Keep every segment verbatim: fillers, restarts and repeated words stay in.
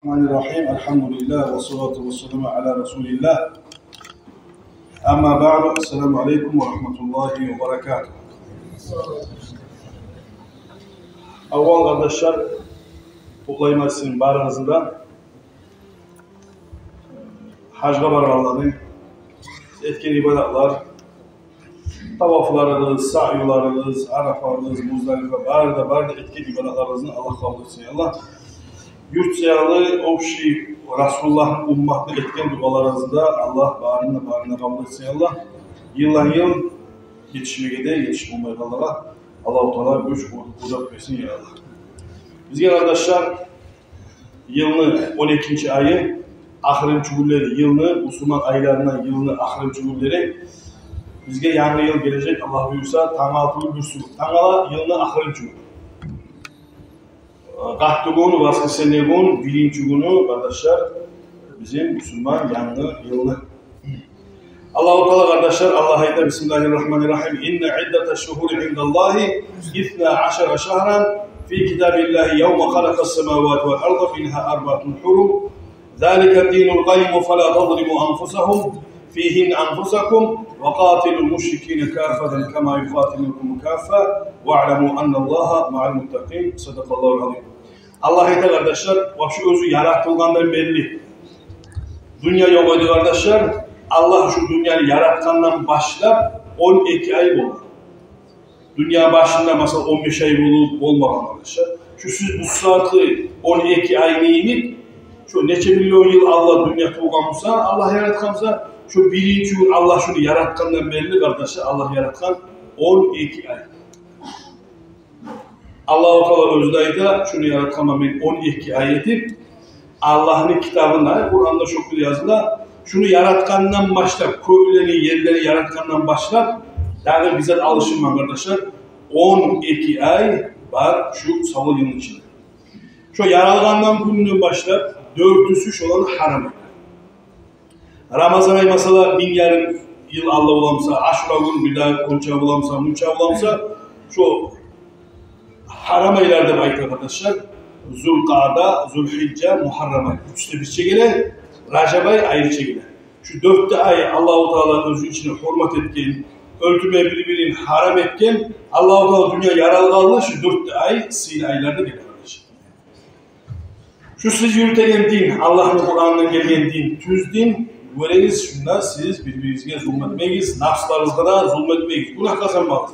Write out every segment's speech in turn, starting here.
الرحمن الرحيم. الحمد لله والصلاة والسلام على رسول الله. أما بعد، السلام عليكم ورحمة الله وبركاته. Аввал, къардашлар, къутлайман сизин барыгъызны да. Гьажгъа баргъанланы, этген ибадатлар, тавафларыгъыз, саъюларыгъыз, Арафагъыз, Муздалифа, бары да, бары да этген ибадатларыгъызны Аллагь къабул этсин, я Аллагь. Юрт саялы общий Расулуллагьны умматына этген дуаларыгъызны да Аллагь барыны да, барыны да къабул этсин, я Аллагь. Йылдан йыл етишмеге де, етишип болмайгъанлагъа Аллагьу Таала гюч, къудрат берсин, я Аллагь. Бизге, къардашлар, йылны он экинчи айы, ахырынчы гюнлери, йылны, бусурман айларындан йылны ахырынчы гюнлери. Бизге янгы йыл гележек, Аллагь буюрса, тангала тюгюл, бирисигюн. Тангала йылны ахырынчы гюню. Къатты гюн, воскресенье гюн, биринчи гюню, къардашлар, бизин бусурман янгы йылны. Аллагьу Таала, къардашлар, Аллагь айта: بسم الله الرحمن الرحيم. إن عدة الشهور عند الله اثنا عشر شهرا في كتاب الله يوم خلق السماوات والأرض منها أربعة حرم ذلك الدين القيم فلا تظلموا أنفسكم فيهن أنفسكم وقاتلوا المشركين كافة كما يقاتلونكم كافة واعلموا أن الله مع المتقين. صدق الله العظيم. Аллагь айта, къардашлар, вообще оьзю яратылгъандан берли. Дюнья ёкъ эди, къардашлар. Аллагь шу дюньяны яратгъандан башлап он эки ай болгъан. Дюнья башында, масала, он беш ай болуп болмагъан, къардашлар. Шу сиз бу сагьатгъы он эки айны йимик, шу нече миллион йыл алда дюнья тувгъан буса, Аллагь яратгъан буса, шу биринчи гюн Аллагь шуну яратгъандан берли, къардашлар, Аллагь яратгъан он эки ай. Аллагьу Таала оьзю де айта: шуну яратгъанман мен он эки ай этип. Аллагьны китабында, Къуранда шо кюйде языла: шуну яратгъандан башлап, кёклени, ерлени яратгъандан башлап, дагъы бир зат алышынмагъан, къардашлар, он эки ай бар шу савал йылны ичинде. Шо яралгъандан гюнден башлап дёртюсю шоланы гьарам ай. Рамазан ай, масала, минг ярым йыл алда бола буса, Ашура гюн бир де онча бола буса, мунча бола буса, шо гьарам айлар деп айта, къардашлар. Зулкъаъда, Зулгьижжа, Мугьаррам ай. Уьчюсю де бирче геле, Ражаб ай айрыча геле. Шу дёрт де ай Аллагьу Таала оьзю ичине гьюрмат этген, оьлтюрме бир-бирин гьарам этген. Аллагьу Таала дюнья яралгъанлы шу дёрт де ай сыйлы айлар да геле, къардашлар. Шу сиз юрютеген дин, Аллагьны Къуранындан гелген дин, тюз дин. Гёрегиз, шунда сиз бир-биригизге зулму этмегиз, напсларыгъызгъа да зулму этмегиз, гюнагь къазанмагъыз.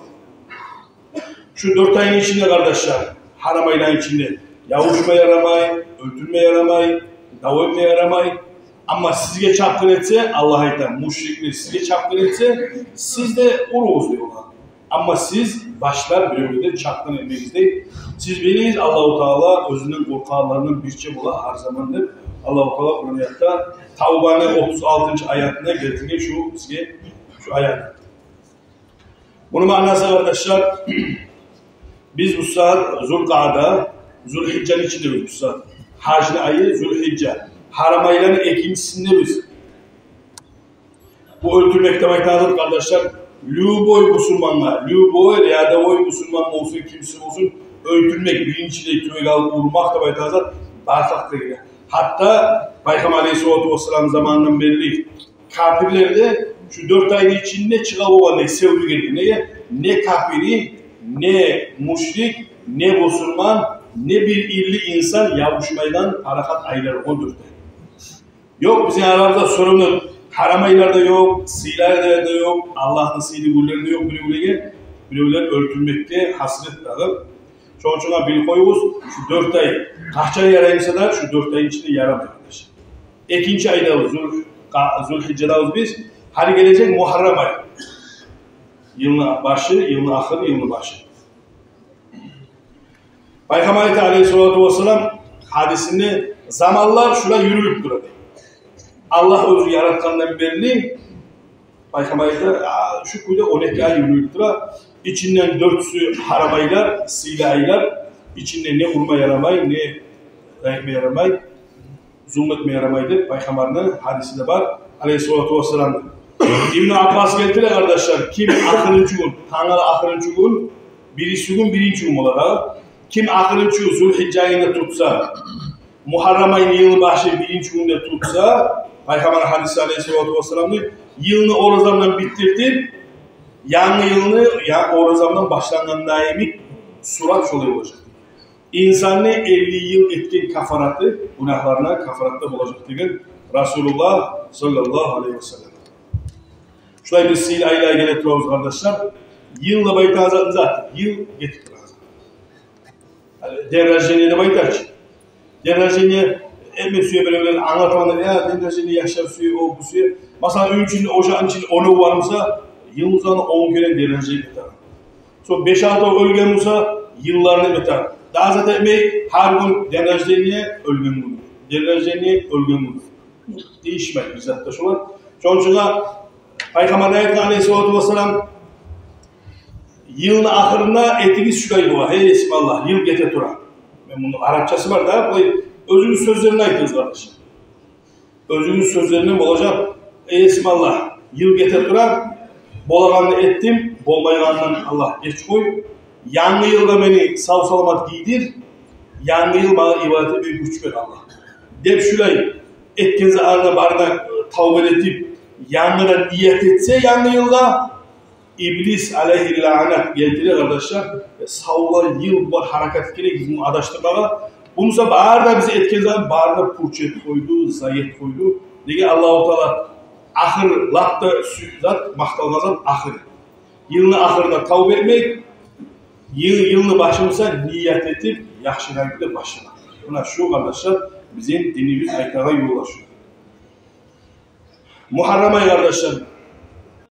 Шу дёрт айны ичинде, къардашлар, гьарам айланы ичинде ябушма ярамай, оьлтюрме ярамай, дав этме ярамай. Амма сизге чапгъын этсе, Аллагь айта, мушриклер сизге чапгъын этсе, сиз де уругъуз дей олагъа. Амма сиз башлап биревлеге чапгъын этмегиз дей. Сиз билигиз, Аллагьу Таала оьзюнден къоркъагъанларындан бирче бола гьар заман деп. Аллагьу Таала Къуран аятда, Тавбаны отуз алтынчы аятында гелтирген шу бизге, шу аят. Муну маънасы, къардашлар, биз бу сагьат Зулкъаъда, Зулгьижжаны ичиндебиз бу сагьат. Гьажны айы Зулгьижжа. Гьарам айланы экинчисиндебиз. Бу оьлтюрмек деп айтагъан зат, къардашлар, любой бусурмангъа, любой рядовой бусурман болсун, кимси болсун, оьлтюрмек, биринчилей тюбек алып урмакъ деп айтагъан зат бар хакъда геле. Гьатта Пайхаммар алейгьиссалату вассалам заманындан берли капирлер де шу дёрт айны ичинде чыгъа болгъан дей, севдюгенде. Неге? Не капири, не мушрик, не бусурман, не бир илли инсан ябушмайгъан парахат айлар он дёрт ай. Ёкъ, бизин арабызда сёрюнюп, гьарам айлар да ёкъ, сыйлы айлар да ёкъ, Аллагьны сыйлы гюнлери де ёкъ биревлеге, биревлер оьлтюрмекге гьасирет дагъы. Шону учун билип къоюгъуз, шу дёрт ай, къачан ярай буса да, шу дёрт айны ичинде ярамай, къардашлар. Экинчи айдабыз, Зул-, Къа-, Зулгьижжадабыз биз, гьали гележек Мугьаррам ай. Йылны башы, йылны ахыры, йылны башы. Пайхаммар айта, алейгьиссалату вассалам, гьадисинде, заманлар шулай юрюлюп тура дей. Аллагь оьзю яратгъандан берли, Пайхаммар айта, а, шу кюйде он эки ай юрюлюп тура. Ичинден дёртюсю гьарам айлар, сыйлы айлар. Ичинде не урма ярамай, не айтма ярамай, зулму этме ярамай деп Пайхаммарны гьадиси де бар, алейгьиссалату вассалам. Ибну Аббас гелтире, къардашлар, ким ахырынчы гюн, тангала ахырынчы гюн, бирисигюн биринчи гюн бола да, ким ахырынчы гюн Зулгьижжа айны тутса, Мугьаррам айны йылны башы биринчи гюнде тутса, Пайхаммар гьадиси алейгьиссалату вассаламны, йылны оразамдан битдиртип, янгы йылны я оразамдан башлангъанда йимик сурат шолай болажакъ. Инсанны элли йыл этген кафараты, гюнагьларына кафараты болажакъ деген Расулуллагь саллаллагьу алейгьи вассаллам. Шулай бир сыйлы айлар геле турабыз, къардашлар. Йыл деп айтагъан зат, йыл гетип турагъан зат. Гьали день рождения деп айтачы. День рождения этме сюе биревлер, англатагъанда, я, день рождения яшлар сюе, о, бу сюе. Масала, уьюню ичинде, ожагъыны ичинде оьнев бар буса, йылны узагъына он керен день рождения этер. Сонг беш-алты оьлген буса, йылларын этер. Дагъы зат этмей, гьар гюн день рождения, оьлген гюн. День рождения, оьлген гюн. Тийишмей бир зат да шолар. Шону учун да Пайхаммар айтгъан алейгьиссалату вассалам, йылны ахырына этигиз шулай дуа: «Гьей Есим Аллагь, йыл гете тура». Мен муну арапчасы бар да, бу оьзюгюз сёзлерин айтыгъыз, къардашым. Оьзюгюз сёзлерин болажакъ: «Гьей Есим Аллагь, йыл гете тура, болагъанны этдим, болмайгъандан, Аллагь, геч къой. Янгы йылгъа мени сав-саламат гийдир, янгы йыл магъа ибадат этме гюч бер, Аллагь», — деп, шулай этген затларына барына тавба этип, янгыдан ният этсе янгы йылгъа, Иблис алейгьи лаънат гелтире, къардашлар, савлай йыл бар гьаракат этгенек бизин адашдырмагъа. Бу буса бары да биз этген зат барын да пуч этип къойду, зая этип къойду. Неге? Аллагьу Таала ахыр, лап да сюй зат, макъталгъан зат ахыр. Йылны ахырына тавба этмек, йыл, йылны башы буса ният этип, яхшы гьалда башламакъ. Муна шу, къардашлар, бизин динибиз айтагъан ёллар шу. Мугьаррам ай, къардашлар,